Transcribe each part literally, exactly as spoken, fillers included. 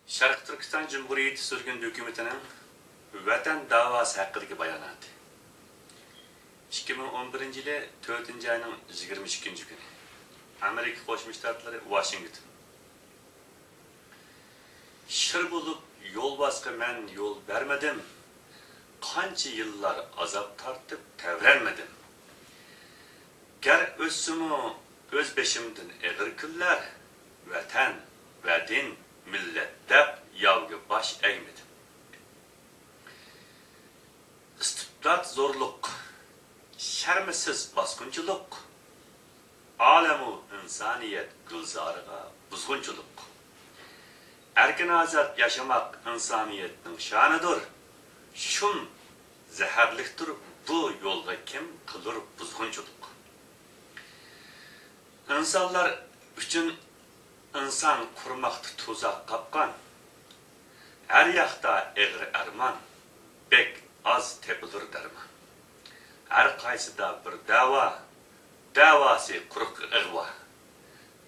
شەرقىي تۈركىستان جۇمھۇرىيىتى سۈرگۈندە ھۆكۈمىتىنىڭ ۋەتەن داۋاسى ھەققىدىكى باياناتى. ئىككى مىڭ ئون بىرىنچى يىلى تۆتىنچى ئاينىڭ يىگىرمە ئىككىنچى كۈنى. ئامېرىكا قوشما شتاتلىرى، ۋاشىنگتون. شىر بولۇپ يولۋاسقا مەن يول بەرمىدىم، قانچە يىللار ئازاب تارتىپ تەۋرەنمىدىم. گەر ئۆتسىمۇ ئۆز بېشىمدىن ئېغىر كۈنلەر، ۋەتەن ۋە دىن، مىللەت دەپ ياۋغا باش ئەگمىدىم. ئىستىبدات زورلۇق، شەرمسىز باسقۇنچىلىق، ئالەمۇ ئىنسانىيەت گۈلزارىغا بۇزغۇنچىلىق. ئەركىن ئازاد ياشىماق ئىنسانىيەتنىڭ شانىدۇر، شۇم زەھەرلىكتۇر بۇ يولغا كىم قىلۇر بۇزغۇنچىلىق. ئىنسانلار ئۈچۈن ئىنسان قۇرماقتا تۇزاق قاپقان. ھەر ياقتا ئېغىر ئەرمان، بەك ئاز تېپىلۇر دەرمان. ھەر قايسىدا بىر دەۋا، دەۋاسى قۇرۇق ئىغۋا.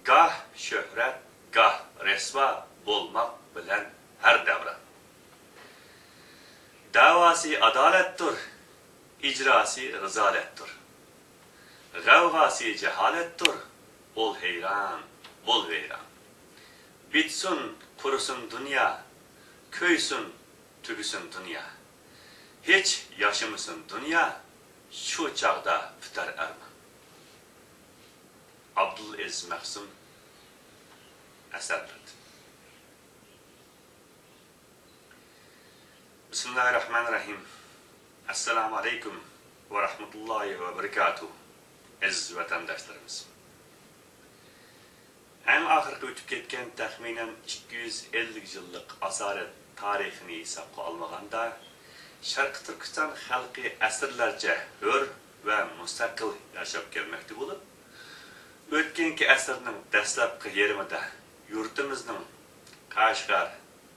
گاھ شۆھرەت، گاھ رەسۋا بولماق بىلەن ھەر دەۋران. دەۋاسى ئادالەتتۇر، ئىجراسى رىزالەتتۇر. غەۋغاسى جاھالەتتۇر، ئول ھەيران، بول ۋەيران. بىتسۇن، قۇرۇسۇن دۇنيا، كۆيسۇن، تۈگىسۇن دۇنيا. ھېچ ياشىمىسۇن دۇنيا، شۇ چاغدا پۈتەر ئەرمان. ئابدۇلئەزىز مەخسۇم، ئەسەرلەردىن. بىسمىللاھىررەھمانىررەھىم. ئەسسالامۇ ئەلەيكۇم ۋە رەھمەتۇللاھى ۋە بەرىكاتۇھ. ئەزىز ۋەتەنداشلىرىمىز! ئەڭ ئاخىرقى ئۆتۈپ كەتكەن تەخمىنەن ئىككى يۈز ئەللىك يىللىق ئاسارەت تارىخىنى ھېسابقا ئالمىغاندا، شەرقىي تۈركىستان خەلقى ئەسىرلەرچە ھۆر ۋە مۇستەقىل ياشاپ كەلمەكتە بولۇپ، ئۆتكەنكى ئەسىرنىڭ دەسلەپكى يېرىمىدا يۇرتىمىزنىڭ قەشقەر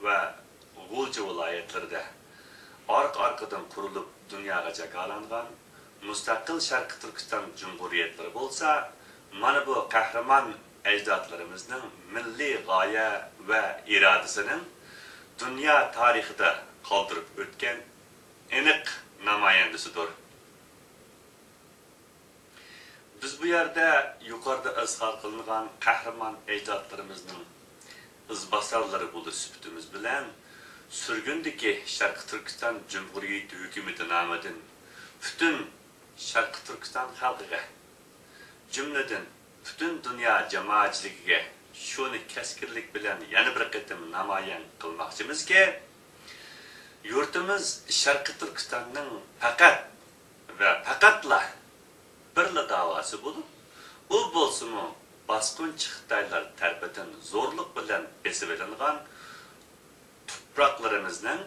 ۋە غۇلجا ۋىلايەتلىرىدە ئارقا-ئارقىدىن قۇرۇلۇپ دۇنياغا جاكارلانغان مۇستەقىل شەرقىي تۈركىستان جۇمھۇرىيەتلىرى بولسا، مانا بۇ قەھرىمان ئەجدادلىرىمىزنىڭ مىللىي غايە ۋە ئىرادىسىنىڭ دۇنيا تارىخىدا قالدۇرۇپ ئۆتكەن ئېنىق نامايەندىسىدۇر. بىز بۇ يەردە يۇقىرىدا ئىزھار قىلىنغان قەھرىمان ئەجدادلىرىمىزنىڭ ئىزباسارلىرى بولۇش سۈپىتىمىز بىلەن، سۈرگۈندىكى شەرقىي تۈركىستان جۇمھۇرىيىتى ھۆكۈمىتى نامىدىن پۈتۈن شەرقىي تۈركىستان خەلقىگە، جۈملىدىن پۈتۈن دۇنيا جامائەتچىلىكىگە شۇنى كەسكىنلىك بىلەن يەنە بىر قېتىم نامايان قىلماقچىمىزكى، يۇرتىمىز شەرقىي تۈركىستاننىڭ پەقەت ۋە پەقەتلا بىرلا داۋاسى بولۇپ، ئۇ بولسىمۇ باسقۇنچى خىتايلار تەرىپىدىن زورلۇق بىلەن بېسىۋېلىنغان تۇپراقلىرىمىزنىڭ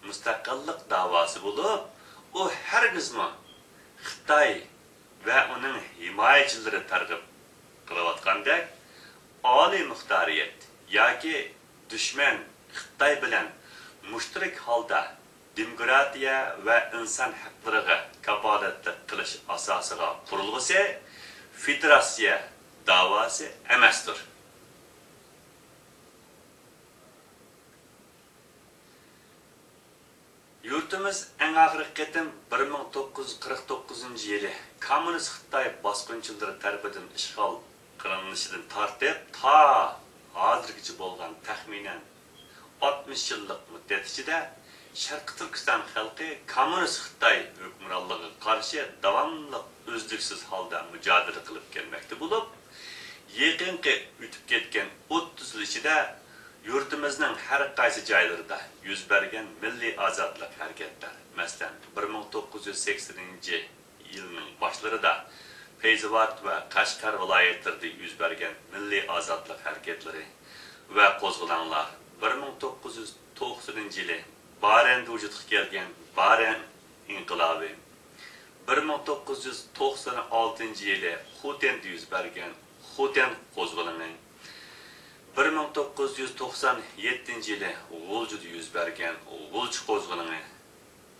مۇستەقىللىق داۋاسى بولۇپ، ئۇ ھەرگىزمۇ خىتاي ۋە ئۇنىڭ ھىمايىچىلىرى تەرغىب قىلىۋاتقاندەك ئالىي مۇختارىيەت ياكى دۈشمەن خىتاي بىلەن مۇشتەرەك ھالدا دېموكراتىيە ۋە ئىنسان ھەقلىرىغا كاپالەتلىك قىلىش ئاساسىغا قۇرۇلغۇسى فېدېراتسىيە داۋاسى ئەمەستۇر. يۇرتىمىز ئەڭ ئاخىرقى قېتىم بىر مىڭ توققۇز يۈز قىرىق توققۇزىنچى يىلى كوممۇنىست خىتاي باسقۇنچىلىرى تەرىپىدىن ئىشغال قىلىنىشىدىن تارتىپ تا ھازىرغىچە بولغان تەخمىنەن ئاتمىش يىللىق مۇددەت ئىچىدە شەرقىي تۈركىستان خەلقى كوممۇنىست خىتاي ھۆكۈمرانلىقىغا قارشى داۋاملىق ئۈزلۈكسىز ھالدا مۇجادىلە قىلىپ كەلمەكتە بولۇپ، يېقىنقى ئۆتۈپ كەتكەن ئوتتۇز يىل ئىچىدە يۇرتىمىزنىڭ ھەر قايسى جايلىرىدا يۈز بەرگەن مىللىي ئازادلىق ھەرىكەتلەر، مەسىلەن، بىر مىڭ توققۇز يۈز سەكسىنىنچى يىلنىڭ باشلىرىدا پەيزاۋات ۋە قەشقەر ۋىلايەتلىرىدە يۈز بەرگەن مىللىي ئازادلىق ھەرىكەتلىرى ۋە قوزغىلاڭلار، بىر مىڭ توققۇز يۈز توقسىنىنچى يىلى بارەندە ۋۇجۇدقا كەلگەن بارەن ئىنقىلابى، بىر مىڭ توققۇز يۈز توقسان ئالتىنچى يىلى خۇتەندە يۈز بەرگەن خۇتەن قوزغىلىڭى، بىر مىڭ توققۇز يۈز توقسان يەتتىنچى يىلى غۇلجىدا يۈز بەرگەن غۇلجا قوزغىلىڭى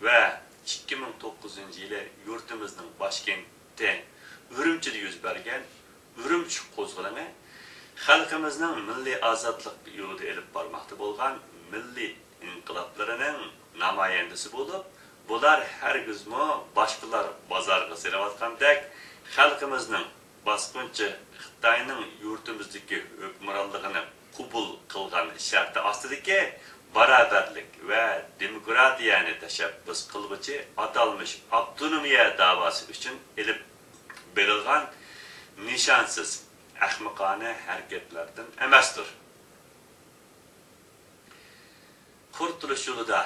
ۋە ئىككى مىڭ توققۇزىنچى يىلى يۇرتىمىزنىڭ باشكەنتى ئۈرۈمچىدە يۈز بەرگەن ئۈرۈمچى قوزغىلىڭى خەلقىمىزنىڭ مىللىي ئازادلىق يولىدا ئېلىپ بارماقتا بولغان مىللىي ئىنقىلابلىرىنىڭ نامايەندىسى بولۇپ، بۇلار ھەرگىزمۇ باشقىلار بازارغا سېلىۋاتقاندەك خەلقىمىزنىڭ باسقۇنچى خىتاينىڭ يۇرتىمىزدىكى ھۆكۈمرانلىقىنى قوبۇل قىلغان شەرتى ئاستىدىكى باراۋەرلىك ۋە دېموكراتىيەنى تەشەببۇس قىلغۇچى ئاتالمىش ئاپتونومىيە داۋاسى ئۈچۈن ئېلىپ بېرىلغان نىشانسىز، ئەخمىقانە ھەرىكەتلەردىن ئەمەستۇر. قۇرتۇلۇش يولىدا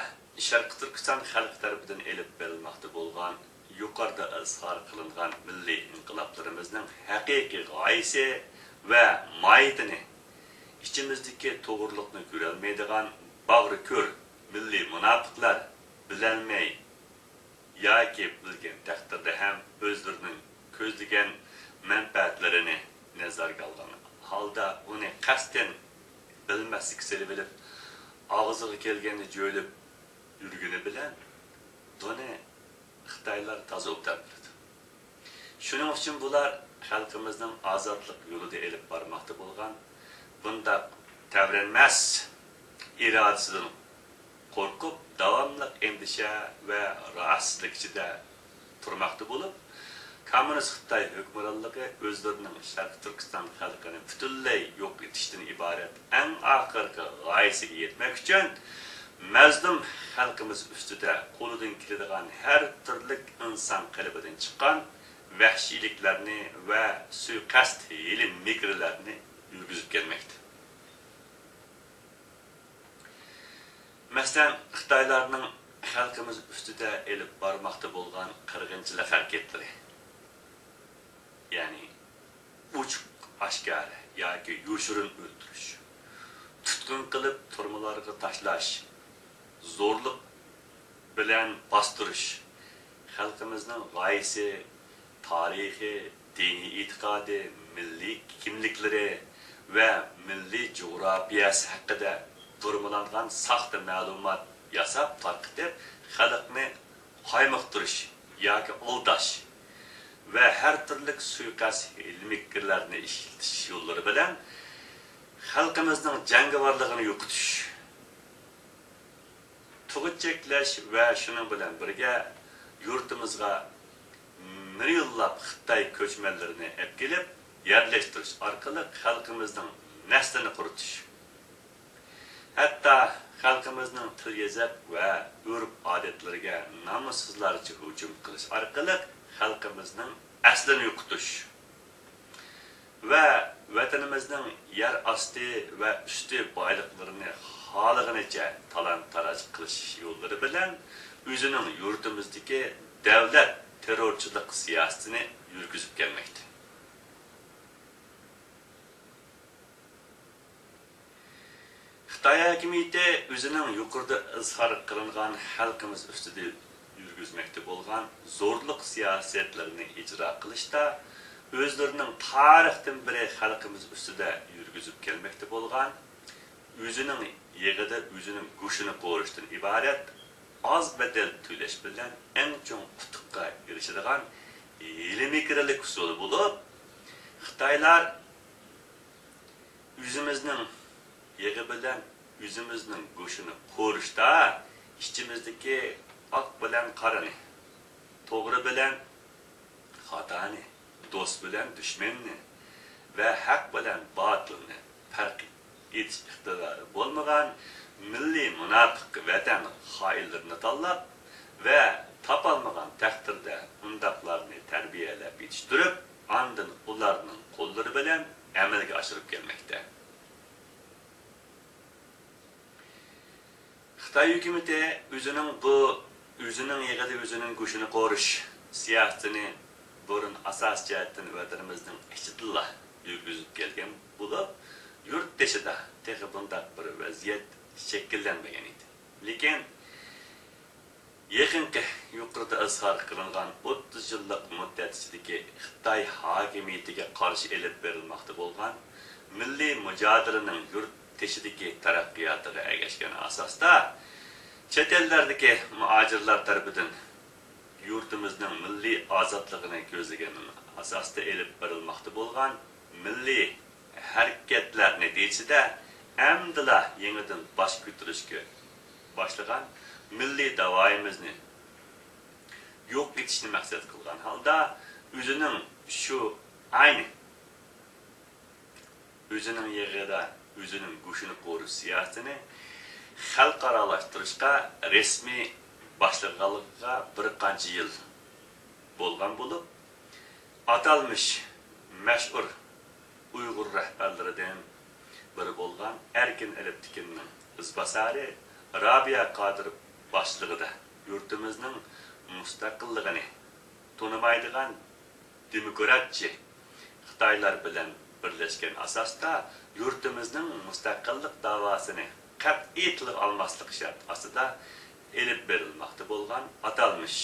شەرقىي تۈركىستان خەلقى تەرىپىدىن ئېلىپ بېرىلماقتا بولغان، يۇقىرىدا ئىزھار قىلىنغان مىللىي ئىنقىلابلىرىمىزنىڭ ھەقىقىي غايىسى ۋە ماھىيىتىنى ئىچىمىزدىكى توغرىلىقنى كۆرەلمەيدىغان باغرى كۆر مىللىي مۇناپىقلار بىلەلمەي، ياكى بىلگەن تەقدىردە ھەم ئۆزلىرىنىڭ كۆزلىگەن مەنپەئەتلىرىنى نەزەرگە ئالغان ھالدا ئۇنى قەستەن بىلمەسلىككە سېلىۋېلىپ، ئاغزىغا كەلگەننى جۆيلۈپ يۈرگىنى بىلەن بۇنى خىتايلار تازا ئوبدان بىلىدۇ. شۇنىڭ ئۈچۈن بۇلار خەلقىمىزنىڭ ئازادلىق يولىدا ئېلىپ بارماقتا بولغان بۇنداق تەۋرەنمەس ئىرادىسىدىن قورقۇپ، داۋاملىق ئەندىشە ۋە راھەتسىزلىك ئىچىدە تۇرماقتا بولۇپ، كوممۇنىست خىتاي ھۆكۈمرانلىقى ئۆزلىرىنىڭ شەرقىي تۈركىستان خەلقىنى پۈتۈنلەي يوق ئېتىشتىن ئىبارەت ئەڭ ئاخىرقى غايىسىگە يەتمەك ئۈچۈن، مەزلۇم خەلقىمىز ئۈستىدە قولىدىن كېلىدىغان ھەر تۈرلۈك ئىنسان قېلىپىدىن چىققان ۋەھشىيلىكلەرنى ۋە سۇيىقەست ھىيلە-مىكىرلەرنى يۈرگۈزۈپ كەلمەكتە. مەسىلەن، خىتايلارنىڭ خەلقىمىز ئۈستىدە ئېلىپ بارماقتا بولغان قىرغىنچىلىق ھەرىكەتلىرى، يەنى ئوچۇق ئاشكارا ياكى يوشۇرۇن ئۆلتۈرۈش، تۇتقۇن قىلىپ تۈرمىلەرگە تاشلاش، زورلۇق بىلەن باستۇرۇش، خەلقىمىزنىڭ غايىسى، تارىخى، دىنىي ئېتىقادى، مىللىي كىملىكلىرى ۋە مىللىي جۇغراپىيەسى ھەققىدە بۇرمىلانغان ساختا مەلۇمات ياساپ تارقىتىپ، خەلقنى قايمۇقتۇرۇش ياكى ئالداش ۋە ھەر تۈرلۈك سۇيىقەست ھىيلە-مىكىرلەرنى ئىشلىتىش يوللىرى بىلەن خەلقىمىزنىڭ جەڭگىۋارلىقىنى يوقىتىش، تۇغۇت چەكلەش ۋە شۇنىڭ بىلەن بىرگە يۇرتىمىزغا مىليونلاپ خىتاي كۆچمەنلىرىنى ئەپكېلىپ يەرلەشتۈرۈش ئارقىلىق خەلقىمىزنىڭ نەسلىنى قۇرۇتۇش، ھەتتا خەلقىمىزنىڭ تىل-يېزىق ۋە ئۆرپ-ئادەتلىرىگە نامۇسسىزلارچە ھۇجۇم قىلىش ئارقىلىق خەلقىمىزنىڭ ئەسلىنى يوقىتىش ۋە ۋەتىنىمىزنىڭ يەر ئاستى ۋە ئۈستى بايلىقلىرىنى خالىغىنىچە تالان-تاراج قىلىش يوللىرى بىلەن ئۆزىنىڭ يۇرتىمىزدىكى دەۋلەت تېررورچىلىق سىياسىتىنى يۈرگۈزۈپ كەلمەكتە. خىتاي ھاكىمىيىتى ئۆزىنىڭ يۇقىرىدا ئىزھار قىلىنغان خەلقىمىز ئۈستىدە يۈرگۈزمەكتە بولغان زورلۇق سىياسەتلىرىنى ئىجرا قىلىشتا، ئۆزلىرىنىڭ تارىختىن بېرى خەلقىمىز ئۈستىدە يۈرگۈزۈپ كەلمەكتە بولغان، ئۆزىنىڭ يېغىدا ئۆزىنىڭ گۆشىنى قورۇشتىن ئىبارەت ئاز بەدەل تۆلەش بىلەن ئەڭ چوڭ ئۇتۇققا ئېرىشىدىغان ھىيلە-مىكىرلىك ئۇسۇلى بولۇپ، خىتايلار ئۆزىمىزنىڭ يېغى بىلەن ئۆزىمىزنىڭ گۆشىنى قورۇشتا ئىچىمىزدىكى ئاق بىلەن قارىنى، توغرا بىلەن خاتانى، دوست بىلەن دۈشمەننى ۋە ھەق بىلەن باتىلنى پەرق ئېتىش ئىقتىدارى بولمىغان مىللىي مۇناپىق ۋەتەن خائىنلىرىنى تاللاپ ۋە تاپالمىغان تەقدىردە ئۇنداقلارنى تەربىيەلەپ يېتىشتۈرۈپ، ئاندىن ئۇلارنىڭ قوللىرى بىلەن ئەمەلگە ئاشۇرۇپ كەلمەكتە. خىتاي ھۆكۈمىتى ئۆزىنىڭ بۇ ئۆزىنىڭ يېغىدا ئۆزىنىڭ گۆشىنى قورۇش سىياسىتىنى بۇرۇن ئاساسىي جەھەتتىن ۋەتىنىمىزنىڭ ئىچىدىلا يۈرگۈزۈپ كەلگەن بولۇپ، يۇرت تېشىدا تېخى بۇنداق بىر ۋەزىيەت شەكىللەنمىگەن ئىدى. لېكىن يېقىنقى يۇقىرىدا ئىزھار قىلىنغان ئوتتۇز يىللىق مۇددەت ئىچىدىكى خىتاي ھاكىمىيىتىگە قارشى ئېلىپ بېرىلماقتا بولغان مىللىي مۇجادىلىنىڭ يۇرت تېشىدىكى تەرەققىياتىغا ئەگەشكەن ئاساستا، چەت ئەللەردىكى مۇھاجىرلار تەرىپىدىن يۇرتىمىزنىڭ مىللىي ئازادلىقىنى كۆزلىگەن ئاساستا ئېلىپ بېرىلماقتا بولغان مىللىي ھەرىكەتلەر نەتىجىسىدە ئەمدىلا يېڭىدىن باش كۆتۈرۈشكە باشلىغان مىللىي داۋايىمىزنى يوق ئېتىشنى مەقسەت قىلغان ھالدا، ئۆزىنىڭ شۇ ئاينى ئۆزىنىڭ يېغىدا ئۆزىنىڭ گۆشىنى قورۇش سىياسىتىنى خەلقئارالاشتۇرۇشقا رەسمىي باشلىغانلىقىغا بىر قانچە يىل بولغان بولۇپ، ئاتالمىش مەشھۇر ئۇيغۇر رەھبەرلىرىدىن بىرى بولغان ئەركىن ئەلپتىكىننىڭ ئىزباسارى رابىيە قادىر باشچىلىقىدا يۇرتىمىزنىڭ مۇستەقىللىقىنى تونۇمايدىغان دېموكراتچى خىتايلار بىلەن بىرلەشكەن ئاساستا يۇرتىمىزنىڭ مۇستەقىللىق داۋاسىنى قەتئىي تىلغا ئالماسلىق شەرتى ئاستىدا ئېلىپ بېرىلماقتا بولغان ئاتالمىش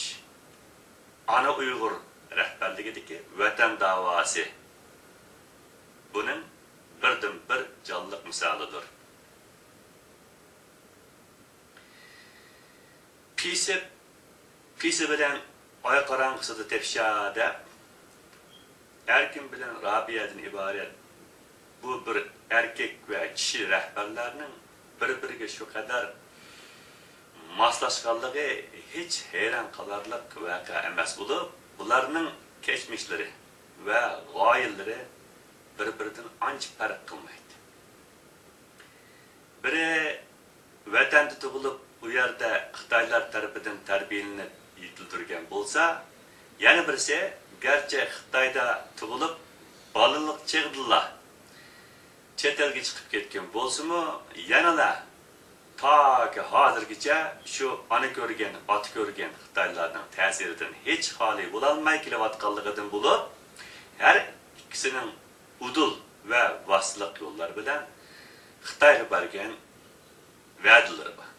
ئانا ئۇيغۇر رەھبەرلىكىدىكى ۋەتەن داۋاسى بۇنىڭ بىردىنبىر جانلىق مىسالىدۇر. پىسىپ، پىسى بىلەن ئاي قاراڭغۇسىدا تېپىشار دەپ، ئەركىن بىلەن رابىيەدىن ئىبارەت بۇ بىر ئەركەك ۋە چىشى رەھبەرلەرنىڭ بىر-بىرىگە شۇ قەدەر ماسلاشقانلىقى ھېچ ھەيران قالارلىق ۋەقە ئەمەس بولۇپ، بۇلارنىڭ كەچمىشلىرى ۋە غايىلىرى بىر-بىرىدىن ئانچە پەرق قىلمايتتى. بىرى ۋەتەندە تۇغۇلۇپ، ئۇ يەردە خىتايلار تەرىپىدىن تەربىيەلىنىپ يېتىلدۈرگەن بولسا، يەنە بىرسى گەرچە خىتايدا تۇغۇلۇپ، بالىلىق چېغىدىلا چەت ئەلگە چىقىپ كەتكەن بولسىمۇ، يەنىلا تاكى ھازىرغىچە شۇ ئانا كۆرگەن، ئاتا كۆرگەن خىتايلارنىڭ تەسىرىدىن ھېچ خالىي بولالماي كېلىۋاتقانلىقىدىن بولۇپ، ھەر ئىككىسىنىڭ ئۇدۇل ۋە ۋاسىتىلىق يوللار بىلەن خىتايغا بەرگەن ۋەدىلىرى بار.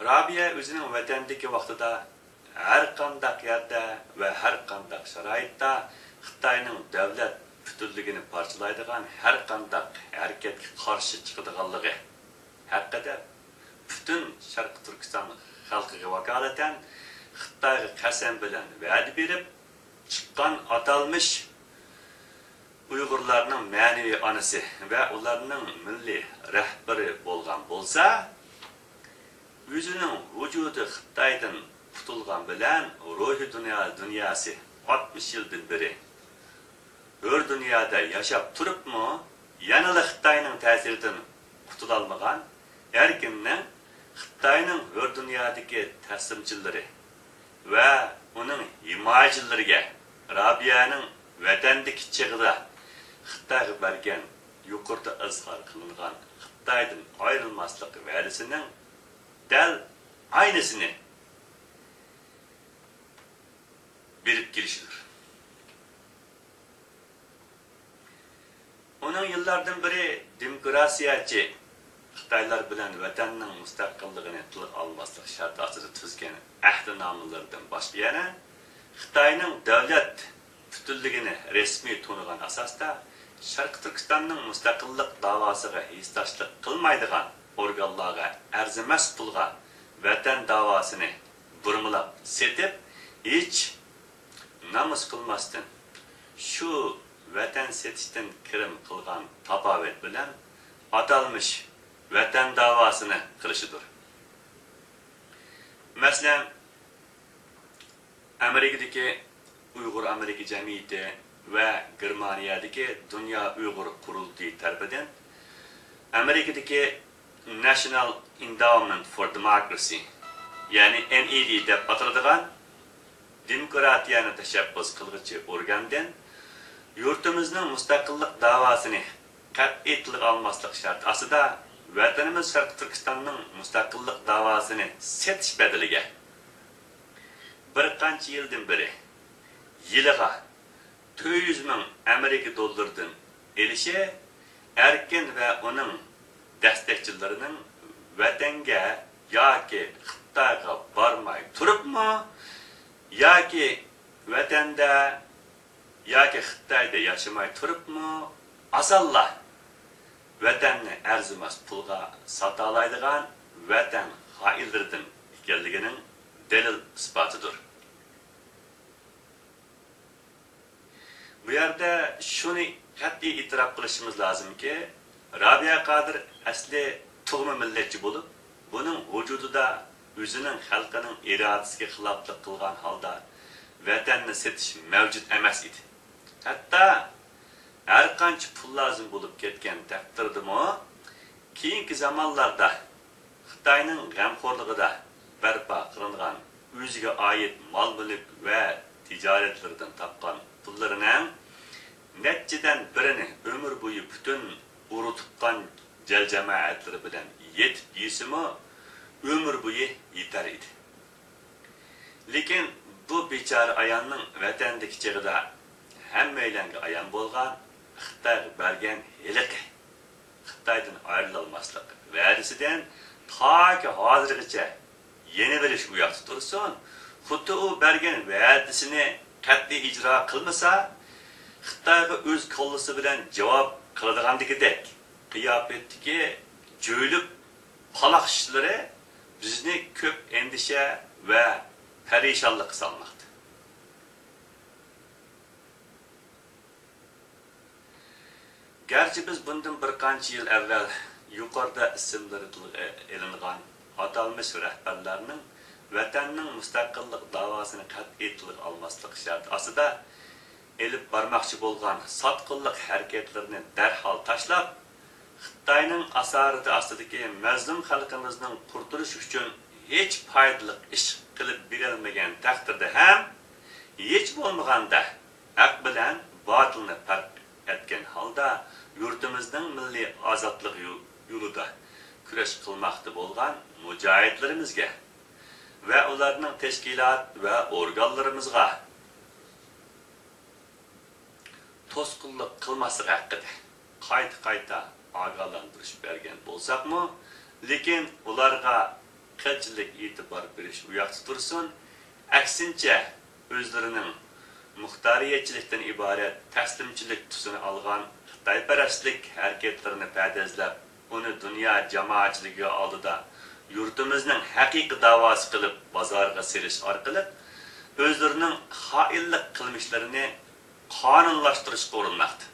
رابىيە ئۆزىنىڭ ۋەتەندىكى ۋاقتىدا ھەرقانداق يەردە ۋە ھەرقانداق شارائىتتا خىتاينىڭ دۆلەت پۈتۈنلۈكىنى پارچىلايدىغان ھەرقانداق ھەرىكەتكە قارشى چىقىدىغانلىقى ھەققىدە پۈتۈن شەرقىي تۈركىستان خەلقىگە ۋاكالىتەن خىتايغا قەسەم بىلەن ۋەدە بېرىپ، چىققان ئاتالمىش ئۇيغۇرلارنىڭ مەنىۋى ئانىسى ۋە ئۇلارنىڭ مىللىي رەھبىرى بولغان بولسا، ئۆزىنىڭ ۋۇجۇدى خىتايدىن قۇتۇلغان بىلەن روھىي دۇنيا، دۇنياسى ئاتمىش يىلدىن بېرى ھۆر دۇنيادا ياشاپ تۇرۇپمۇ، يەنىلا خىتاينىڭ تەسىرىدىن قۇتۇلالمىغان ئەركىننىڭ خىتاينىڭ ھۆر دۇنيادىكى تەسلىمچىلىرى ۋە ئۇنىڭ ھىمايىچىلىرىگە رابىيەنىڭ ۋەتەندىكى چېغىدا خىتايغا بەرگەن يۇقىرىدا ئىزھار قىلىنغان خىتايدىن ئايرىلماسلىق ۋەدىسىنىڭ دەل ئاينىسىنى بېرىپ كېلىشىدۇر. ئۇنىڭ يىللاردىن بېرى دېموكراتىيەچى خىتايلار بىلەن ۋەتەننىڭ مۇستەقىللىقىنى تىلغا ئالماسلىق شەرتى ئاستىدا تۈزگەن ئەھدىنامىلىرىدىن باشقا يەنە خىتاينىڭ دۆلەت پۈتۈنلۈكىنى رەسمىي تونۇغان ئاساستا شەرقىي تۈركىستاننىڭ مۇستەقىللىق داۋاسىغا ھېسداشلىق قىلمايدىغان ئورگانلارغا ئەرزىمەس پۇلغا ۋەتەن داۋاسىنى بۇرمىلاپ سېتىپ، ھېچ نامۇس قىلماستىن، شۇ ۋەتەن سېتىشتىن كىرىم قىلغان تاپاۋەت بىلەن ئاتالمىش ۋەتەن داۋاسىنى قىلىشىدۇر. مەسىلەن، ئامېرىكىدىكى ئۇيغۇر ئامېرىكا جەمئىيىتى ۋە گېرمانىيەدىكى دۇنيا ئۇيغۇر قۇرۇلتىيى تەرىپىدىن ئامېرىكىدىكى National Endowment for Democracy، يەنى ئېن ئى دى دەپ ئاتىلىدىغان دېموكراتىيەنى تەشەببۇس قىلغۇچى ئورگاندىن يۇرتىمىزنىڭ مۇستەقىللىق داۋاسىنى قەتئىي تىلغا ئالماسلىق شەرتى ئاستىدا ۋەتىنىمىز شەرقىي تۈركىستاننىڭ مۇستەقىللىق داۋاسىنى سېتىش بەدىلىگە بىر قانچە يىلدىن بېرى يىلىغا تۆت يۈز مىڭ ئامېرىكا دوللىرىدىن ئېلىشى ئەركىن ۋە ئۇنىڭ دەستەكچىلىرىنىڭ ۋەتەنگە ياكى خىتايغا بارماي تۇرۇپمۇ ياكى ۋەتەندە ياكى خىتايدا ياشىماي تۇرۇپمۇ ئاسانلا ۋەتەننى ئەرزىمەس پۇلغا ساتالايدىغان ۋەتەن خائىنلىرىدىن ئىكەنلىكىنىڭ دەلىل ئىسپاتىدۇر. بۇ يەردە شۇنى قەتئىي ئېتىراپ قىلىشىمىز لازىمكى، رابىيە قادىر ئەسلى تۇغما مىللەتچى بولۇپ، بۇنىڭ ۋۇجۇدىدا ئۆزىنىڭ خەلقىنىڭ ئىرادىسىگە خىلاپلىق قىلغان ھالدا ۋەتەننى سېتىش مەۋجۇت ئەمەس ئىدى. ھەتتا ھەرقانچە پۇل لازىم بولۇپ كەتكەن تەقدىردىمۇ، كېيىنكى زامانلاردا خىتاينىڭ غەمخورلۇقىدا بەرپا قىلىنغان ئۆزىگە ئائىت مال-مۈلۈك ۋە تىجارەتلىرىدىن تاپقان پۇللىرىنىڭ نەچچىدىن بىرىنى ئۆمۈر بويى پۈتۈن ئۇرۇ-تۇغقان جەل-جامائەتلىرى بىلەن يېتىپ يېسىمۇ، ئۆمۈر بويى يېتەر ئىدى. لېكىن بۇ بىچارە ئايالنىڭ ۋەتەندىكى چېغىدا ھەممەيلەنگە ئايان بولغان خىتايغا بەرگەن ھېلىقى خىتايدىن ئايرىلالماسلىق ۋەدىسىدىن تاكى ھازىرغىچە يېنىۋېلىش ئۇ ياقتا تۇرسۇن، خۇددى ئۇ بەرگەن ۋەدىسىنى قەتئىي ئىجرا قىلمىسا، خىتايغا ئۆز كاللىسى بىلەن جاۋاب قىلىدىغاندىكىدەك قىياپەتتىكى جۆيلۈپ پالاقشىشلىرى بىزنى كۆپ ئەندىشە ۋە پەرىشانلىققا سالماقتا. گەرچە بىز بۇندىن بىر قانچە يىل ئەۋۋەل يۇقىرىدا ئىسىملىرى تىلغا ئېلىنغان ئاتالمىش رەھبەرلەرنىڭ ۋەتەننىڭ مۇستەقىللىق داۋاسىنى قەتئىي تىلغا ئالماسلىق شەرتى ئاستىدا ئېلىپ بارماقچى بولغان ساتقىنلىق ھەرىكەتلىرىنى دەرھال تاشلاپ، خىتاينىڭ ئاسارىتى ئاستىدىكى مەزلۇم خەلقىمىزنىڭ قۇرتۇلۇشى ئۈچۈن ھېچ پايدىلىق ئىش قىلىپ بېرەلمىگەن تەقدىردە ھەم، ھېچ بولمىغاندا ھەق بىلەن باتىلنى پەرق ئەتكەن ھالدا يۇرتىمىزنىڭ مىللىي ئازادلىق يو-، يولىدا كۈرەش قىلماقتا بولغان مۇجاھىدلىرىمىزگە ۋە ئۇلارنىڭ تەشكىلات ۋە ئورگانلىرىمىزغا توسقۇنلۇق قىلماسلىقى ھەققىدە قايتا-قايتا ئاگاھلاندۇرۇش بەرگەن بولساقمۇ، لېكىن ئۇلارغا قىلچىلىك ئېتىبار بېرىش ئۇياقتا تۇرسۇن، ئەكسىنچە، ئۆزلىرىنىڭ مۇختارىيەتچىلىكتىن ئىبارەت تەسلىمچىلىك تۈسىنى ئالغان خىتايپەرەسلىك ھەرىكەتلىرىنى پەدەزلەپ، ئۇنى دۇنيا جامائەتچىلىكى ئالدىدا يۇرتىمىزنىڭ ھەقىقىي داۋاسى قىلىپ بازارغا سېلىش ئارقىلىق، ئۆزلىرىنىڭ خائىنلىق قىلمىشلىرىنى قانۇنلاشتۇرۇشقا ئۇرۇنماقتا.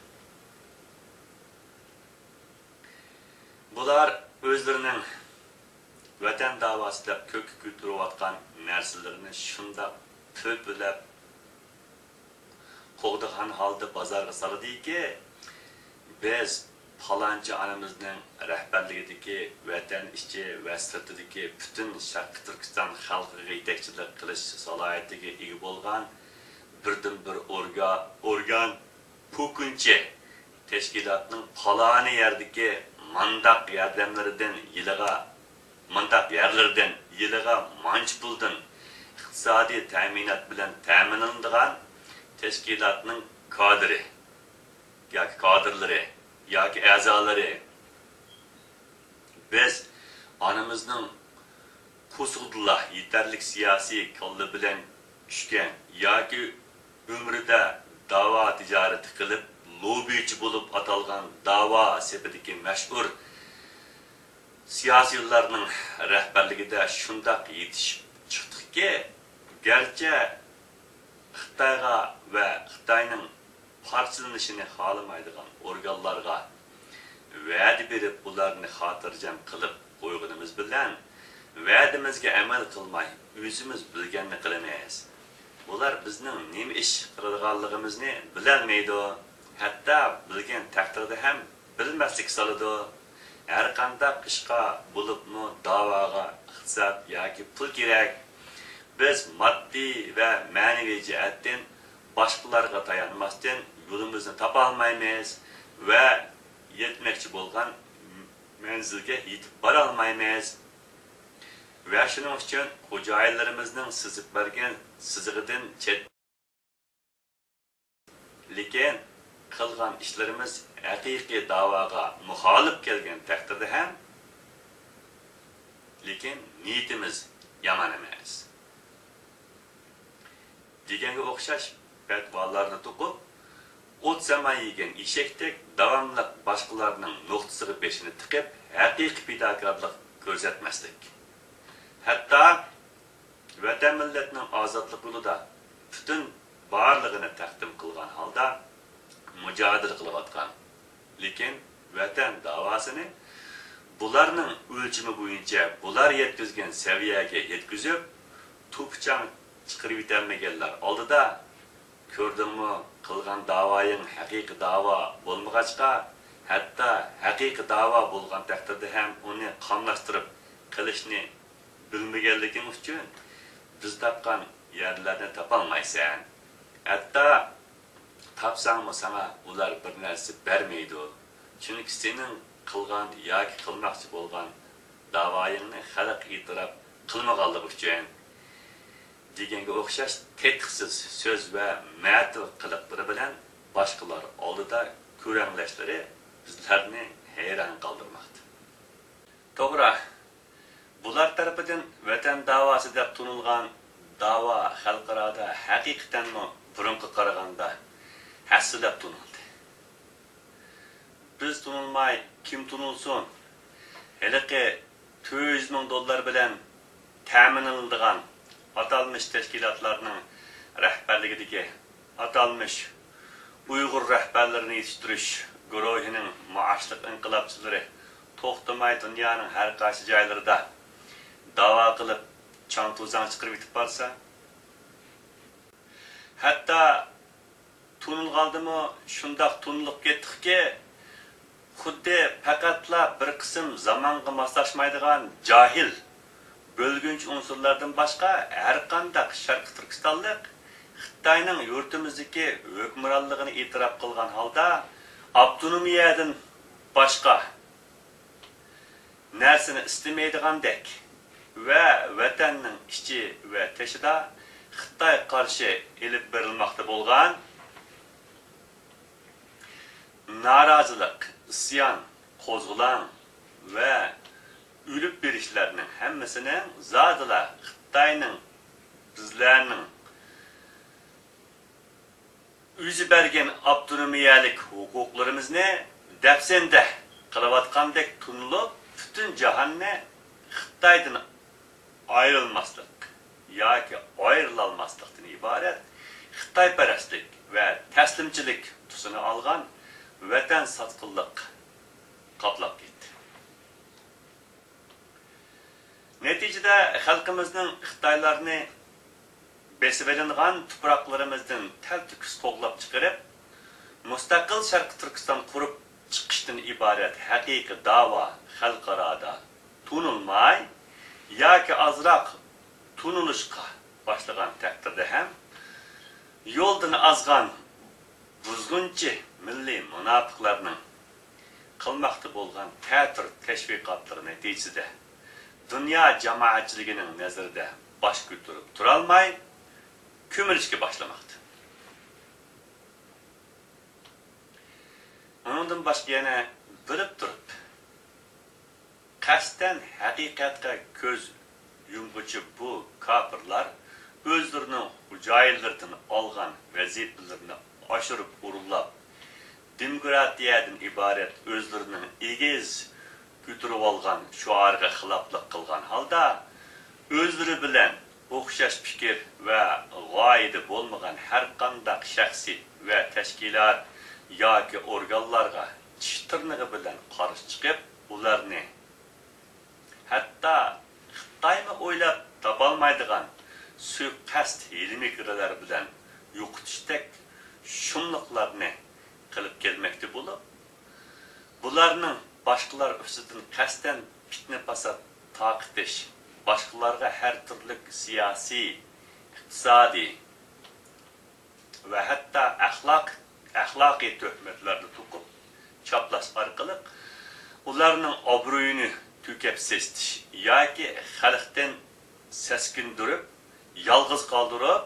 بۇلار ئۆزلىرىنىڭ ۋەتەن داۋاسى دەپ كۆككە كۆتۈرۈۋاتقان نەرسىلىرىنى شۇنداق پۆپىلەپ، قوغدىغان ھالدا بازارغا سالىدىكى، بىز پالانچى ئانىمىزنىڭ رەھبەرلىكىدىكى ۋەتەن ئىچى ۋە سىرتىدىكى پۈتۈن شەرقىي تۈركىستان خەلقىگە يېتەكچىلىك قىلىش سالاھىيىتىگە ئىگە بولغان بىردىنبىر ئورگا-، ئورگان، پۇكۇنچى تەشكىلاتنىڭ پالانى يەردىكى مانداق ياردەملىرىدىن يىلىغا، مانداق يەرلىرىدىن يىلىغا مانچە پۇلدىن ئىقتىسادىي تەمىنات بىلەن تەمىنلىنىدىغان تەشكىلاتنىڭ كادىرى ياكى كادىرلىرى ياكى ئەزالىرى، بىز ئانىمىزنىڭ قورسىقىدىلا يېتەرلىك سىياسىي كاللا بىلەن چۈشكەن ياكى ئۆمرىدە داۋا تىجارىتى قىلىپ، لوبىچى بولۇپ ئاتالغان داۋا سېپىدىكى مەشھۇر سىياسىيونلارنىڭ رەھبەرلىكىدە شۇنداق يېتىشىپ چىقتۇقكى، گەرچە خىتايغا ۋە خىتاينىڭ پارچىلىنىشىنى خالىمايدىغان ئورگانلارغا ۋەدە بېرىپ، ئۇلارنى خاتىرجەم قىلىپ قويغىنىمىز بىلەن، ۋەدىمىزگە ئەمەل قىلماي، ئۆزىمىز بىلگەننى قىلىمىز. ئۇلار بىزنىڭ نېمە ئىش قىلىدىغانلىقىمىزنى بىلەلمەيدۇ، ھەتتا بىلگەن تەقدىردە ھەم بىلمەسلىككە سالىدۇ. ھەرقانداق ئىشقا، بولۇپمۇ داۋاغا ئىقتىساد ياكى پۇل كېرەك. بىز ماددىي ۋە مەنىۋى جەھەتتىن باشقىلارغا تايانماستىن يولىمىزنى تاپالمايمىز ۋە يەتمەكچى بولغان مەنزىلگە يېتىپ بارالمايمىز. ۋە شۇنىڭ ئۈچۈن خوجايىنلىرىمىزنىڭ سىزىپ بەرگەن سىزىقىدىن چەت، لېكىن قىلغان ئىشلىرىمىز ھەقىقىي داۋاغا مۇخالىپ كەلگەن تەقدىردە ھەم، لېكىن نىيىتىمىز يامان ئەمەس. دېگەنگە ئوخشاش پەتىۋالارنى توقۇپ، ئوت-ساما يېگەن ئېشەكتەك داۋاملىق باشقىلارنىڭ نوختىسىغا بېشىنى تىقىپ، ھەقىقىي پىداكارلىق كۆرسەتمەسلىك. ھەتتا ۋەتەن مىللەتنىڭ ئازادلىق يولىدا پۈتۈن بارلىقىنى تەقدىم قىلغان ھالدا، مۇجادىلە قىلىۋاتقان. لېكىن ۋەتەن داۋاسىنى بۇلارنىڭ ئۆلچىمى بويىچە بۇلار يەتكۈزگەن سەۋىيەگە يەتكۈزۈپ، توپا-چاڭ چىقىرىۋېتەلمىگەنلەر ئالدىدا، كۆردۈڭمۇ، قىلغان داۋايىڭ ھەقىقىي داۋا بولمىغاچقا، ھەتتا ھەقىقىي داۋا بولغان تەقدىردە ھەم ئۇنى قاملاشتۇرۇپ قىلىشنى بىلمىگەنلىكىڭ ئۈچۈن بىز تاپقان يەرلەرنى تاپالمايسەن. ھەتتا تاپساڭمۇ ساڭا ئۇلار بىر نەرسە بەرمەيدۇ. چۈنكى سېنىڭ قىلغان ياكى قىلماقچى بولغان داۋايىڭنى خەلق ئېتىراپ قىلمىغانلىقى ئۈچۈن، دېگەنگە ئوخشاش تېتىقسىز سۆز ۋە مەتۇر قىلىقلىرى بىلەن باشقىلار ئالدىدا كۆرەڭلەشلىرى بىزلەرنى ھەيران قالدۇرماقتا. توغرا، بۇلار تەرىپىدىن ۋەتەن داۋاسى دەپ تونۇلغان داۋا خەلقئارادا ھەقىقەتەنمۇ بۇرۇنقىغا قارىغاندا ھەسسىلەپ تونۇلدى. بىز تونۇلماي كىم تونۇلسۇن؟ ھېلىقى تۆت يۈز مىڭ دوللار بىلەن تەمىنلىنىدىغان ئاتالمىش تەشكىلاتلارنىڭ رەھبەرلىكىدىكى ئاتالمىش ئۇيغۇر رەھبەرلىرىنى يېتىشتۈرۈش گۇرۇھىنىڭ مائاشلىق ئىنقىلابچىلىرى توختىماي دۇنيانىڭ ھەر قايسى جايلىرىدا داۋا قىلىپ، چاڭ-توزان چىقىرىۋېتىپ بارسا، ھەتتا تونۇلغاندىمۇ شۇنداق تونۇلۇپ كەتتۇقكى، خۇددى پەقەتلا بىر قىسىم زامانغا ماسلاشمايدىغان جاھىل، بۆلگۈنچى ئۇنسۇرلاردىن باشقا ھەرقانداق شەرقىي تۈركىستانلىق خىتاينىڭ يۇرتىمىزدىكى ھۆكۈمرانلىقىنى ئېتىراپ قىلغان ھالدا ئاپتونومىيەدىن باشقا نەرسىنى ئىستىمەيدىغاندەك ۋە ۋەتەننىڭ ئىچى ۋە تېشىدا خىتايغا قارشى ئېلىپ بېرىلماقتا بولغان نارازىلىق، ئىسيان، قوزغىلاڭ ۋە ئۆلۈپ بېرىشلەرنىڭ ھەممىسىنىڭ زادىلا خىتاينىڭ بىزلەرنىڭ ئۆزى بەرگەن ئاپتونومىيەلىك ھوقۇقلىرىمىزنى دەپسەندە قىلىۋاتقاندەك تونۇلۇپ، پۈتۈن جاھاننى خىتايدىن ئايرىلماسلىق ياكى ئايرىلالماسلىقتىن ئىبارەت خىتايپەرەسلىك ۋە تەسلىمچىلىك تۈسىنى ئالغان ۋەتەن ساتقىنلىق قاپلاپ كەتتى. نەتىجىدە خەلقىمىزنىڭ خىتايلارنى بېسىۋېلىنغان تۇپراقلىرىمىزدىن تەلتۆكۈس قوغلاپ چىقىرىپ، مۇستەقىل شەرقىي تۈركىستان قۇرۇپ چىقىشتىن ئىبارەت ھەقىقىي داۋا خەلقئارادا تونۇلماي ياكى ئازراق تونۇلۇشقا باشلىغان تەقدىردە ھەم، يولدىن ئازغان بۇزغۇنچى مىللىي مۇناپىقلارنىڭ قىلماقتا بولغان تەتۈر تەشۋىقاتلىرى نەتىجىسىدە، دۇنيا جامائەتچىلىكىنىڭ نەزىرىدە باش كۆتۈرۈپ تۇرالماي، كۆمۈلۈشكە باشلىماقتا. ئۇنىڭدىن باشقا يەنە بىلىپ تۇرۇپ، قەستەن ھەقىقەتكە كۆز يۇمغۇچى بۇ كاپىرلار ئۆزلىرىنىڭ خوجايىنلىرىدىن ئالغان ۋەزىپىلىرىنى ئاشۇرۇپ ئورۇنلاپ، دېموكراتىيەدىن ئىبارەت ئۆزلىرىنىڭ ئېگىز كۆتۈرۈۋالغان شوئارىغا خىلاپلىق قىلغان ھالدا، ئۆزلىرى بىلەن ئوخشاش پىكىر ۋە غايىدە بولمىغان ھەرقانداق شەخسىي ۋە تەشكىلات ياكى ئورگانلارغا چىش تىرنىقى بىلەن قارشى چىقىپ، ئۇلارنى ھەتتا خىتايمۇ ئويلاپ تاپالمايدىغان سۇيىقەست ھىيلە-مىكىرلەر بىلەن يوقىتىشتەك شۇملۇقلارنى قىلىپ كەلمەكتە بولۇپ، بۇلارنىڭ باشقىلار ئۈستىدىن قەستەن پىتنە-پاسات تارقىتىش، باشقىلارغا ھەر تۈرلۈك سىياسىي، ئىقتىسادىي ۋە ھەتتا ئەخلاق، ئەخلاقىي تۆھمەتلەرنى توقۇپ چاپلاش ئارقىلىق ئۇلارنىڭ ئابرۇيىنى تۈگەپ سېسىتىش ياكى خەلقتىن سەسكىندۈرۈپ، يالغۇز قالدۇرۇپ،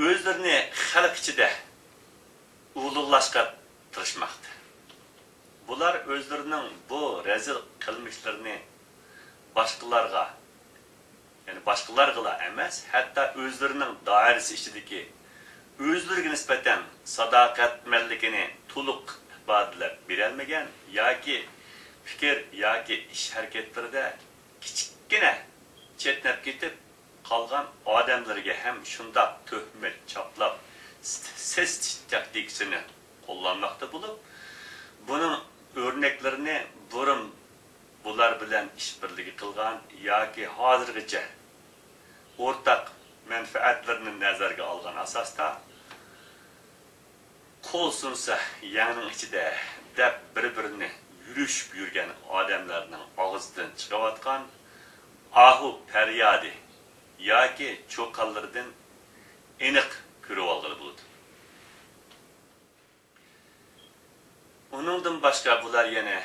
ئۆزلىرىنى خەلق ئىچىدە ئۇلۇغلاشقا تىرىشماقتا. بۇلار ئۆزلىرىنىڭ بۇ رەزىل قىلمىشلىرىنى باشقىلارغا، يەنى باشقىلارغىلا ئەمەس، ھەتتا ئۆزلىرىنىڭ دائىرىسى ئىچىدىكى ئۆزلىرىگە نىسبەتەن ساداقەتمەنلىكىنى تولۇق ئىپادىلەپ بېرەلمىگەن ياكى پىكىر ياكى ئىش ھەرىكەتلىرىدە كىچىككىنە چەتنەپ كېتىپ، قالغان ئادەملىرىگە ھەم شۇنداق تۆھمەت چاپلاپ، سېسىتىش تاكتىكىسىنى قوللانماقتا بولۇپ، بۇنىڭ ئۆرنەكلىرىنى بۇرۇن بۇلار بىلەن ئىش بىرلىكى قىلغان ياكى ھازىرغىچە ئورتاق مەنپەئەتلىرىنى نەزەرگە ئالغان ئاساستا، «قول سۇنسا يەڭنىڭ ئىچىدە» دەپ بىر-بىرىنى يۈرۈشۈپ يۈرگەن ئادەملەرنىڭ ئاغزىدىن چىقىۋاتقان ئاھۇ پەريادى ياكى چۇقانلىرىدىن ئېنىق كۆرۈۋالغىلى بولىدۇ. ئۇنىڭدىن باشقا بۇلار يەنە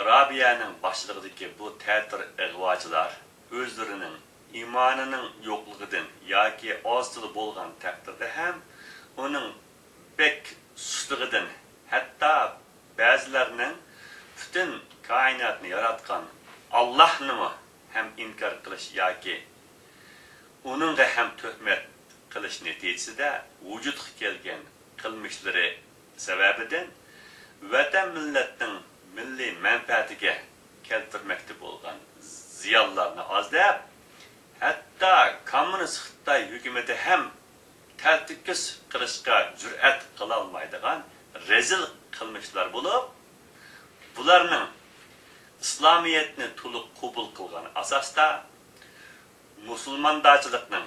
رابىيەنىڭ باشچىلىقىدىكى بۇ تەتۈر ئىغۋاچىلار ئۆزلىرىنىڭ ئىمانىنىڭ يوقلۇقىدىن ياكى ئاز-تولا بولغان تەقدىردە ھەم ئۇنىڭ بەك سۇسلۇقىدىن، ھەتتا بەزىلەرنىڭ پۈتۈن كائىناتنى ياراتقان ئاللاھنىمۇ ھەم ئىنكار قىلىش ياكى ئۇنىڭغا ھەم تۆھمەت قىلىش نەتىجىسىدە ۋۇجۇدقا كەلگەن قىلمىشلىرى سەۋەبىدىن ۋەتەن مىللەتنىڭ مىللىي مەنپەئەتىگە كەلتۈرمەكتە بولغان زىيانلارنى ئازدەپ، ھەتتا كوممۇنىست خىتاي ھۆكۈمىتى ھەم تەلتۆكۈس قىلىشقا جۈرئەت قىلالمايدىغان رەزىل قىلمىشلار بولۇپ، بۇلارنىڭ ئىسلامىيەتنى تولۇق قوبۇل قىلغان ئاساستا مۇسۇلماندارچىلىقنىڭ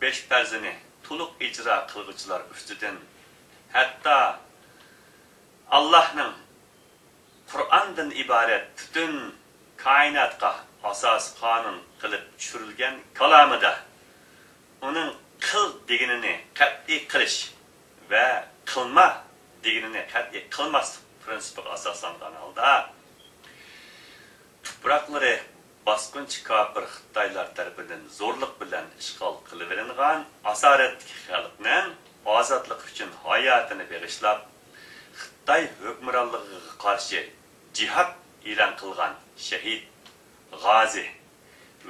بەش پەرزىنى تولۇق ئىجرا قىلغۇچىلار ئۈستىدىن، ھەتتا ئاللاھنىڭ قۇرئاندىن ئىبارەت پۈتۈن كائىناتقا ئاساسىي قانۇن قىلىپ چۈشۈرۈلگەن كالامىدا ئۇنىڭ قىل دېگىنىنى قەتئىي قىلىش ۋە قىلما دېگىنىنى قەتئىي قىلماسلىق پىرىنسىپىغا ئاساسلانغان ھالدا، تۇپراقلىرى باسقۇنچى كاپىر خىتايلار تەرىپىدىن زورلۇق بىلەن ئىشغال قىلىۋېلىنغان ئاسارەتتىكى خەلقنىڭ ئازادلىقى ئۈچۈن ھاياتىنى بېغىشلاپ، خىتاي ھۆكۈمرانلىقىغا قارشى جىھاد ئېلان قىلغان شېھىت، غازى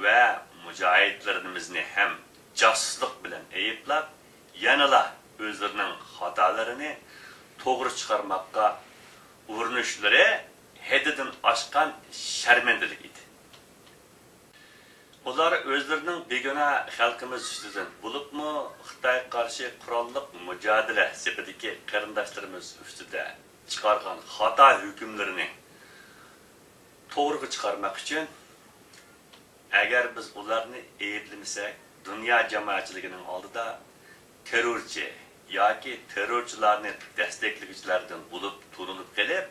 ۋە مۇجاھىدلىرىمىزنى ھەم جاسۇسلۇق بىلەن ئەيىبلەپ، يەنىلا ئۆزلىرىنىڭ خاتالىرىنى توغرا چىقارماققا ئۇرۇنۇشلىرى ھەددىدىن ئاشقان شەرمەندىلىك ئىدى. ئۇلار ئۆزلىرىنىڭ بىگۇناھ خەلقىمىز ئۈستىدىن، بولۇپمۇ خىتايغا قارشى قوراللىق مۇجادىلە سېپىدىكى قېرىنداشلىرىمىز ئۈستىدە چىقارغان خاتا ھۆكۈملىرىنى توغرىغا چىقارماق ئۈچۈن، ئەگەر بىز ئۇلارنى ئەيىبلىمىسەك، دۇنيا جامائەتچىلىكىنىڭ ئالدىدا تېررورچى ياكى تېررورچىلارنى دەستەكلىگۈچىلەردىن بولۇپ تونۇلۇپ قېلىپ،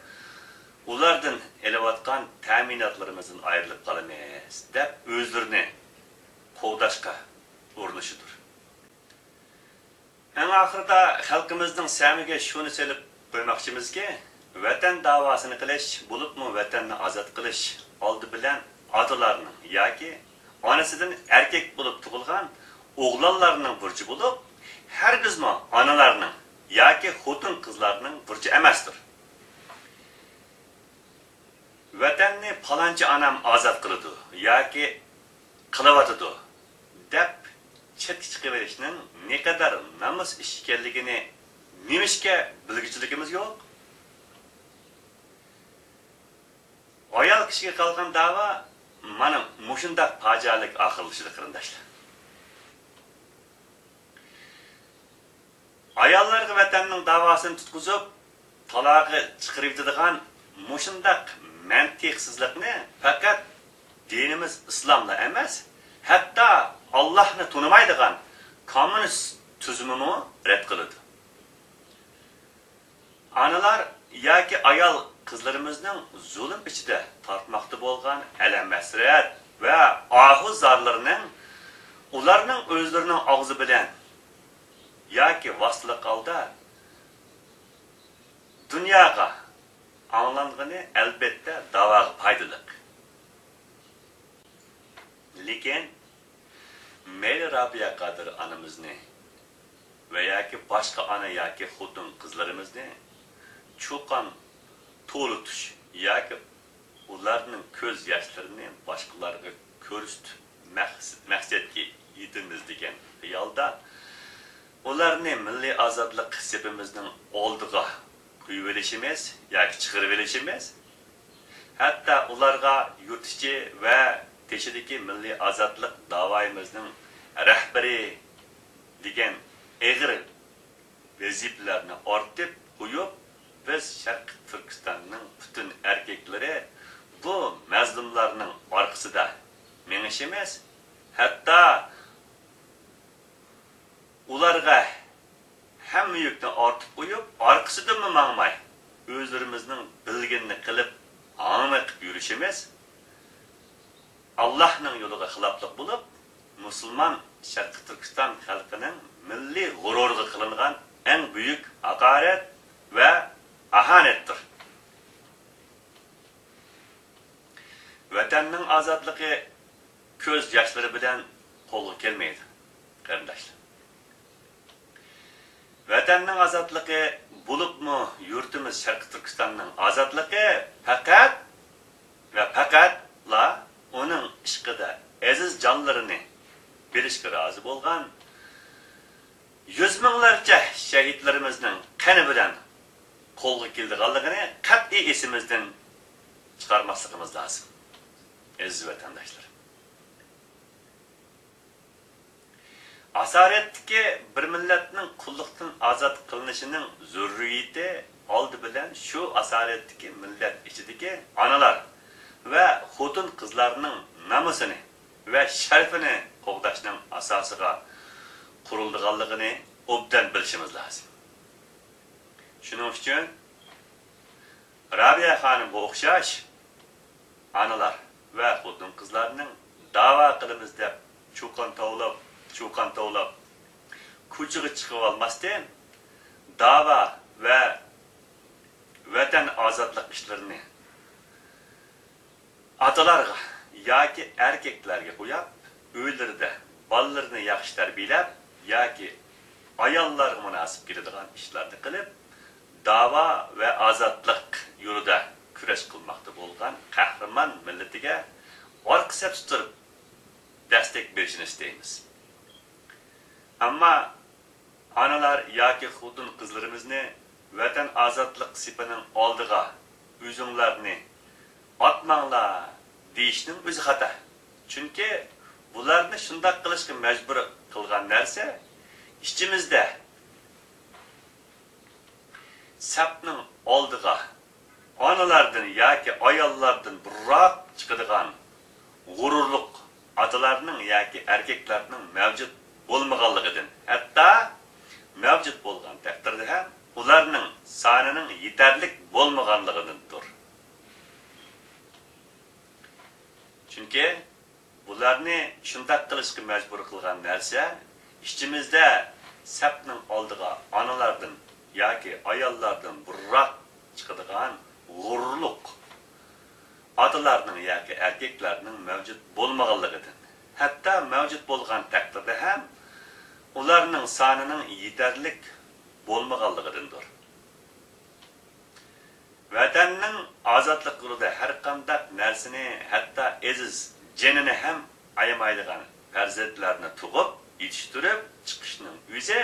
ئۇلاردىن ئېلىۋاتقان تەمىناتلىرىمىزدىن ئايرىلىپ قالىمىز، دەپ ئۆزلىرىنى قوغداشقا ئۇرۇنۇشىدۇر. ئەڭ ئاخىرىدا خەلقىمىزنىڭ سەمىگە شۇنى سېلىپ قويماقچىمىزكى، ۋەتەن داۋاسىنى قىلىش، بولۇپمۇ ۋەتەننى ئازاد قىلىش ئالدى بىلەن ئاتىلارنىڭ ياكى ئانىسىدىن ئەركەك بولۇپ تۇغۇلغان ئوغلانلارنىڭ بۇرچى بولۇپ، ھەرگىزمۇ ئانىلارنىڭ ياكى خوتۇن-قىزلارنىڭ بۇرچى ئەمەستۇر. ۋەتەننى پالانچى ئانام ئازاد قىلىدۇ ياكى قىلىۋاتىدۇ دەپ چەتكە چىقىۋېلىشنىڭ نېقەدەر نامۇس ئىش ئىكەنلىكىنى نېمىشقا بىلگۈچىلىكىمىز يوق؟ ئايال كىشىگە قالغان داۋا مانا مۇشۇنداق پاجىئەلىك ئاخىرلىشىدۇ، قېرىنداشلار. ئاياللارغا ۋەتەننىڭ داۋاسىنى تۇتقۇزۇپ، تالاغا چىقىرىۋېتىدىغان مۇشۇنداق مەنتىقسىزلىقنى پەقەت دىنىمىز ئىسلاملا ئەمەس، ھەتتا ئاللاھنى تونۇمايدىغان كوممۇنىست تۈزۈمىمۇ رەت قىلىدۇ. ئانىلار ياكى ئايال قىزلىرىمىزنىڭ زۇلۇم ئىچىدە تارتماقتا بولغان ئەلەم-ھەسرەت ۋە ئاھۇ-زارلىرىنىڭ ئۇلارنىڭ ئۆزلىرىنىڭ ئاغزى بىلەن ياكى ۋاسىتىلىك ھالدا دۇنياغا ئاڭلانغىنى ئەلۋەتتە داۋاغا پايدىلىق. لېكىن مەيلى رابىيە قادىر ئانىمىزنى ۋە ياكى باشقا ئانا ياكى خوتۇن قىزلىرىمىزنى چۇقان توۋلىتىش ياكى ئۇلارنىڭ كۆز ياشلىرىنى باشقىلارغا كۆرسىتىش مەقس-، مەقسەتكە يېتىمىز دېگەن خىيالدا ئۇلارنى مىللىي ئازادلىق سېپىمىزنىڭ ئالدىغا قويۇۋېلىشىمىز ياكى چىقىرىۋېلىشىمىز، ھەتتا ئۇلارغا يۇرت ئىچى ۋە تېشىدىكى مىللىي ئازادلىق داۋايىمىزنىڭ رەھبىرى دېگەن ئېغىر ۋەزىپىلەرنى ئارتىپ قويۇپ، بىز شەرقىي تۈركىستاننىڭ پۈتۈن ئەركەكلىرى بۇ مەزلۇملارنىڭ ئارقىسىدا مېڭىشىمىز، ھەتتا ئۇلارغا ھەممە يۈكنى ئارتىپ قويۇپ، ئارقىسىدىنمۇ ماڭماي، ئۆزلىرىمىزنىڭ بىلگىنىنى قىلىپ، ھاڭۋېقىپ يۈرۈشىمىز ئاللاھنىڭ يولىغا خىلاپلىق بولۇپ، مۇسۇلمان شەرقىي تۈركىستان خەلقىنىڭ مىللىي غۇرۇرىغا قىلىنغان ئەڭ بۈيۈك ھاقارەت ۋە ئاھانەتتۇر. ۋەتەننىڭ ئازادلىقى كۆز ياشلىرى بىلەن قولغا كەلمەيدۇ، قېرىنداشلار. ۋەتەننىڭ ئازادلىقى، بولۇپمۇ يۇرتىمىز شەرقىي تۈركىستاننىڭ ئازادلىقى پەقەت ۋە پەقەتلا ئۇنىڭ ئىشقىدا ئەزىز جانلىرىنى بېرىشكە رازى بولغان يۈز مىڭلارچە شەھىدلىرىمىزنىڭ قېنى بىلەن قولغا كېلىدىغانلىقىنى قەتئىي ئېسىمىزدىن چىقارماسلىقىمىز لازىم، ئەزىز ۋەتەنداشلار. ئاسارەتتىكى بىر مىللەتنىڭ قۇللۇقتىن ئازاد قىلىنىشىنىڭ زۆرۈرىيىتى ئالدى بىلەن شۇ ئاسارەتتىكى مىللەت ئىچىدىكى ئانىلار ۋە خوتۇن-قىزلارنىڭ نامۇسىنى ۋە شەرىپىنى قوغداشنىڭ ئاساسىغا قۇرۇلىدىغانلىقىنى ئوبدان بىلىشىمىز لازىم. شۇنىڭ ئۈچۈن رابىيە خانىمغا ئوخشاش ئانىلار ۋە خوتۇن-قىزلارنىڭ داۋا قىلىمىز دەپ چۇقان توۋلاپ، چۇقان توۋلاپ، كوچىغا چىقىۋالماستىن، داۋا ۋە ۋەتەن ئازادلىق ئىشلىرىنى ئاتىلارغا ياكى ئەركەكلەرگە قويۇپ، ئۆيلىرىدە بالىلىرىنى ياخشى تەربىيەلەپ ياكى ئاياللارغا مۇناسىپ كېلىدىغان ئىشلارنى قىلىپ، داۋا ۋە ئازادلىق يولىدا كۈرەش قىلماقتا بولغان قەھرىمان مىللىتىگە ئارقا سەپتە تۇرۇپ دەستەك بېرىشىنى ئىستەيمىز. ئەمما ئانىلار ياكى خوتۇن-قىزلىرىمىزنى ۋەتەن ئازادلىق سېپىنىڭ ئالدىغا ئۆزۈڭلارنى ئاتماڭلار دېيىشنىڭ ئۆزى خاتا. چۈنكى بۇلارنى شۇنداق قىلىشقا مەجبۇر قىلغان نەرسە ئىچىمىزدە سەپنىڭ ئالدىغا ئانىلاردىن ياكى ئاياللاردىن بۇرراق چىقىدىغان غۇرۇرلۇق ئاتىلارنىڭ ياكى ئەركەكلەرنىڭ مەۋجۇت بولمىغانلىقىدىن، ھەتتا مەۋجۇت بولغان تەقدىردە ھەم ئۇلارنىڭ سانىنىڭ يېتەرلىك بولمىغانلىقىدىندۇر. چۈنكى بۇلارنى شۇنداق قىلىشقا مەجبۇر قىلغان نەرسە، ئىچىمىزدە سەپنىڭ ئالدىغا ئانىلاردىن ياكى ئاياللاردىن بۇرراق چىقىدىغان غۇرۇرلۇق ئاتىلارنىڭ ياكى ئەركەكلەرنىڭ مەۋجۇت بولمىغانلىقىدىن، ھەتتا مەۋجۇت بولغان تەقدىردە ھەم ئۇلارنىڭ سانىنىڭ يېتەرلىك بولمىغانلىقىدىندۇر. ۋەتەننىڭ ئازادلىق يولىدا ھەرقانداق نەرسىنى، ھەتتا ئەزىز جېنىنى ھەم ئايىمايدىغان پەرزەنتلەرنى تۇغۇپ، يېتىشتۈرۈپ چىقىشنىڭ ئۆزى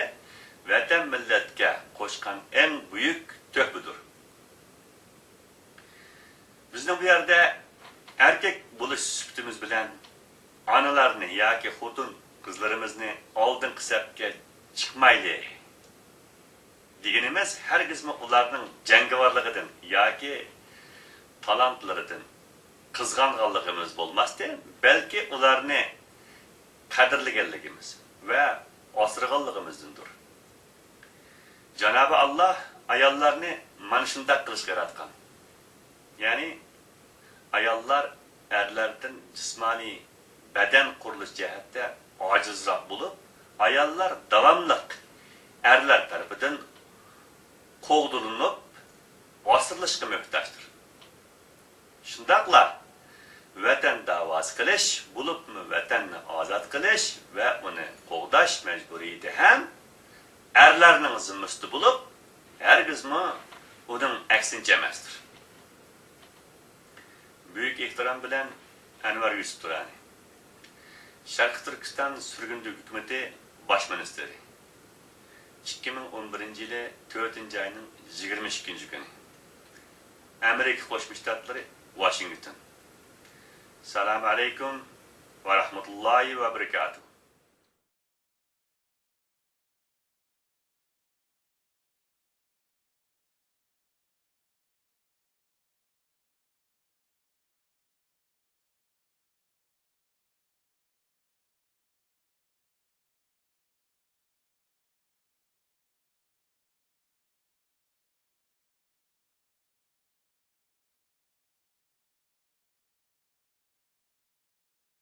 ۋەتەن مىللەتكە قوشقان ئەڭ بۈيۈك تۆھپىدۇر. بىزنىڭ بۇ يەردە ئەركەك بولۇش سۈپىتىمىز بىلەن ئانىلارنى ياكى خوتۇن-قىزلىرىمىزنى ئالدىنقى سەپكە چىقمايلى دېگىنىمىز ھەرگىزمۇ ئۇلارنىڭ جەڭگىۋارلىقىدىن ياكى تالانتلىرىدىن قىزغانغانلىقىمىز بولماستىن، بەلكى ئۇلارنى قەدىرلىگەنلىكىمىز ۋە ئاسرىغانلىقىمىزدىندۇر. جانابى ئاللا ئاياللارنى مانا شۇنداق قىلىشقا ياراتقان. يەنى ئاياللار ئەرلەردىن جىسمانىي، بەدەن قۇرۇلۇش جەھەتتە ئاجىزراق بولۇپ، ئاياللار داۋاملىق ئەرلەر تەرىپىدىن قوغدىلىنىپ، ئاسرىلىشقا موھتاجدۇر. شۇنداقلا ۋەتەن داۋاسى قىلىش، بولۇپمۇ ۋەتەننى ئازاد قىلىش ۋە ئۇنى قوغداش مەجبۇرىيىتى ھەم ئەرلەرنىڭ زىممىسىدە بولۇپ، ھەرگىزمۇ ئۇنىڭ ئەكسىنچە ئەمەستۇر. بۈيۈك ئېھتىرام بىلەن، ئەنۋەر يۈسۈپ تۇرانى، شەرقىي تۈركىستان سۈرگۈندە ھۆكۈمىتى باش مىنىستىرى. ئىككى مىڭ ئون بىرىنچى يىلى تۆتىنچى ئاينىڭ يىگىرمە ئىككىنچى كۈنى. ئامېرىكا قوشما شتاتلىرى، ۋاشىنگتون. سالام ئەلەيكۇم ۋە رەھمەتۇللاھى ۋە بەرىكاتۇھ.